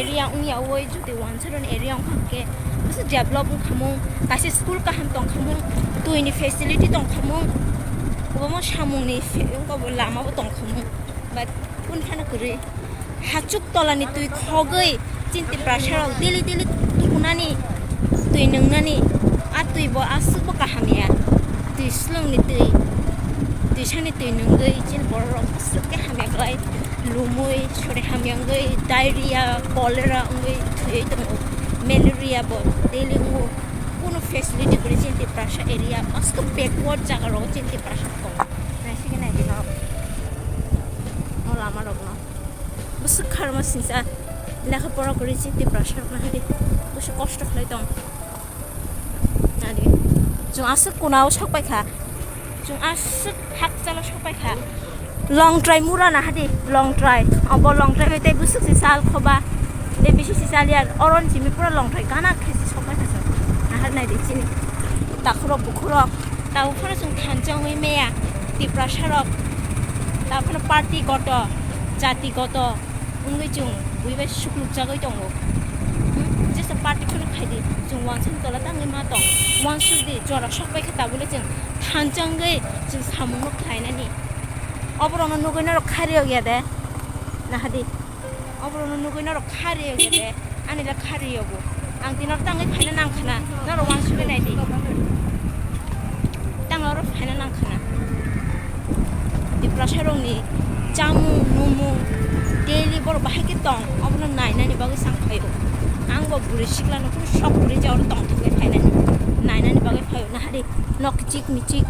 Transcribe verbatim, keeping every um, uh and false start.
area wngya oi, jodi wansaroni area wngkha hwnkhe bwswk develop wngkhamung, kaisa school kaham tongkhamung, twini facility tongkhamung, obo samungni fe-, wngkha bo lamabo tongkhamung, but kunu phano kwrwi. Hachuk tolani twi khogwi chini Tiprasa rok daily daily tukunani, twi nwngnani, a twi bo aswk bo kaham ya. Twi slwngni twi, twisani twi nwngwi chini borok rok aswk khe hamya khlai, lumwi sori hamya wngwi, diarrhea, cholera wngwi thwiwi tongo, malaria bo daily wngo. Kunu facility kwrwi chini Tiprasa area, aswk backward jaga rogo chini Tiprasa tongo. Naisigwi naidi norok, o lama rokno. Bwswk kharma singsa lekha pora kwrwi chini Tiprasa rok nahadi bwswk kosto khlai tong. Nadi. Chwng aswk kunao sok paikha. Chwng aswk hakchalo sok paikha. Longtrai mura nahadi, Longtrai. Obo Longtrai bai tei bwswk se sal khoba. Tei bisi se sal ya. Oron simi pura Longtrai gana khe se sok paikha chwng. Nahar naidi chini. Takhurok bukhurok. Tabuk phano chwng thansa wngwi maya. Tiprasa rok. Tabuk phano party goto, jati goto. Wngwi chwng bui bai sukluk jagwi tongo. Hmm? Jesa party phano khaidi, chwng wansuk tola tangwi ma tong. Wansuk di, jora sok bai khe tabule chwng thansa wngwi chwng samungno khlainani. Oborokno nugwi norok kha riyok ya de? Nahadi. Oborokno nugwi norok kha riyok ya de? Ani le kha riyogo. Ang tini oro tangwi phaina nang khna, norok wansugwi nai di. Tang oro phaina nang khna. Tiprasa rokni chamung, numung, daily borok bahai khe tong, obono nainani bagwi chang phaio. Ang bo bwrwi siklano kunu sok kwrwi je oro tong thangwi phainani, nainani bagwi phaio. Nahadi, nok kichik michik,